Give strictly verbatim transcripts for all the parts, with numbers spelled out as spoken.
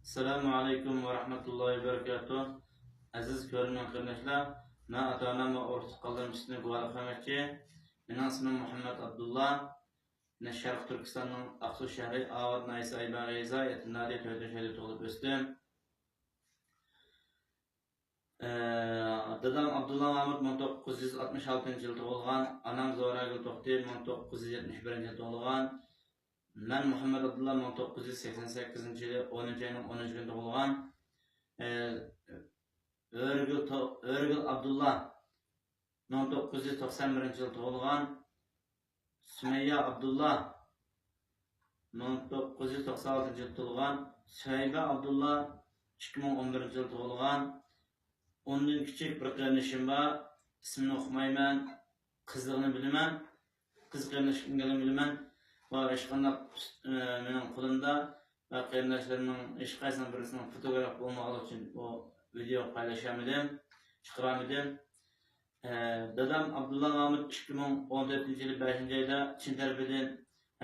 ئەسسالامۇ ئەلەيكۇم ۋە رەھمەتۇللاھى ۋە بەرىكاتۇھ. ئەزىز كۆرۈرمەن قېرىنداشلار، مەن ئاتا-ئانام ۋە ئۇرۇق-تۇغقانلىرىم ئۈستىدىن گۇۋاھلىق قىلماقچى. مېنىڭ ئىسمىم مۇھەممەد ئابدۇللا. مەن شەرقىي تۈركىستاننىڭ ئاقسۇ شەھىرى ئاۋات ناھىيەسى ئايباغ يېزا يەتتىنچى تۇغۇلۇپ ئۆستۈم. ئە، دادام ئابدۇللا مامۇت مىڭ توققۇز يۈز ئاتمىش ئالتىنچى يىل تۇغۇلغان، ئانام زوراگۈل توختى مىڭ توققۇز يۈز يەتمىش بىرىنچى يىل تۇغۇلغان، مەن مۇھەممەد ئابدۇللا مىڭ توققۇز يۈز سەكسەن سەككىزىنچى يىلى ئونىنچى ئاينىڭ ئونىنچى كۈنى تۇغۇلغان. ئە، ئۆرگۈل تو-، ئۆرگۈل ئابدۇللا مىڭ توققۇز يۈز توقسان بىرىنچى يىل تۇغۇلغان، سۈمەييە ئابدۇللا مىڭ توققۇز يۈز توقسان ئالتىنچى يىل تۇغۇلغان، سۈھەيبە ئابدۇللا ئىككى مىڭ ئون بىرىنچى يىل تۇغۇلغان. ئۇندىن كىچىك بىر قېرىندىشىم بار، ئىسمىنى ئۇقمايمەن، قىزلىقىنى بىلىمەن، قىز قېرىندىشىمنىڭ بىلىمەن. ۋە ھېچقانداق، ئە، مېنىڭ قولۇمدا ۋە قېرىنداشلىرىمنىڭ ھېچقايسىنىڭ بىرىسىنىڭ فوتوگراف بولمىغانلىقى ئۈچۈن بۇ ۋىدېو پايلاشالمىدىم، چىقىرالمىدىم. ئە، دادام ئابدۇللا مامۇت ئىككى مىڭ ئون تۆتىنچى يىلى بەشىنچى ئايدا چىن تەرىپىدىن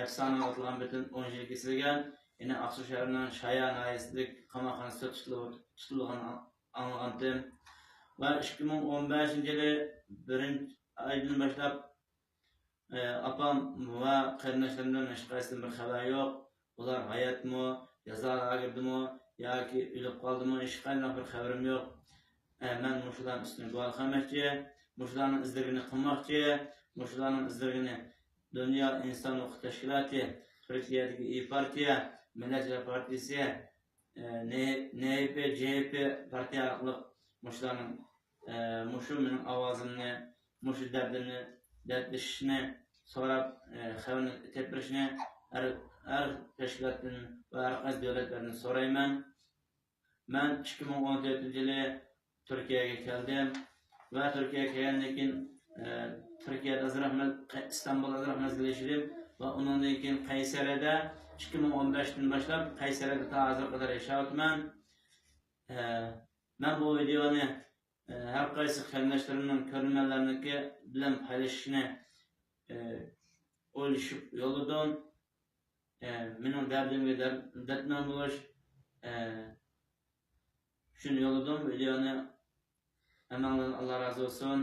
ھەپسخانىغا ئاتىلغان بېتىدىن ئون يىل كېسىلگەن. يەنە ئاقسۇ شەھىرىنىڭ شايا ناھىيەسىدىكى قاماقخانىسىدا تۇتۇلۇپ، تۇتۇلغانلىقىنى ئاڭلىغانتىم. ۋە ئىككى مىڭ ئون بەشىنچى يىلى بىرىنچى ئايدىن باشلاپ ئاپام ۋە قېرىنداشلىرىمدىن ھېچقايسىدىن بىر خەۋەر يوق. ئۇلار ھاياتمۇ، جازا لاگېرىدىمۇ ياكى ئۆلۈپ قالدىمۇ، ھېچقانداق بىر خەۋىرىم يوق. مەن مۇشۇلارنىڭ ئۈستىدىن گۇۋاھلىق قىلماقچى، مۇشۇلارنىڭ ئىزدىنىشىنى قىلماقچى، مۇشۇلارنىڭ ئىزدىنىشىنى دۇنيا ئىنسان ھوقۇق تەشكىلاتى، تۈركىيەدىكى ئىيي پارتىيە، مىللەتچىلەر پارتىيىسى، ئە، نې-، نېيېپې، جېيېپې پارتىيە ئارقىلىق مۇشۇلارنىڭ، ئە، مۇشۇ مېنىڭ ئاۋازىمنى، مۇشۇ دەردىمنى دەردلىشىشنى سوراپ، ئە، خەۋىرىنى تېپىپ بېرىشىنى ھەر، ھەر تەشكىلاتتىن ۋە ھەر قايسى دۆلەتلەردىن سورايمەن. مەن ئىككى مىڭ ئون تۆتىنچى يىلى تۈركىيەگە كەلدىم ۋە تۈركىيەگە كەلگەندىن كېيىن، ئە، تۈركىيەدە ئازراق مەز-، ئىستانبۇلدا ئازراق مەزگىل ياشىدىم ۋە ئۇنىڭدىن كېيىن قەيسەرىدە ئىككى مىڭ ئون بەشتىن باشلاپ قەيسەرىدە تا ھازىرغا قەدەر ياشاۋاتىمەن. ئە، مەن بۇ ۋىدېونى، ئە، ھەر قايسى قېرىنداشلىرىمنىڭ، كۆرۈرمەنلەرنىڭكى بىلەن پايلىشىشنى، ئە، ئويلىشىپ يوللىدىم. ئە، مېنىڭ دەردىمگە دەر-، دەردمەن بولۇش، ئە، ئۈچۈن يوللىدىم ۋىدېونى. ھەممەڭلاردىن ئاللا رازى بولسۇن.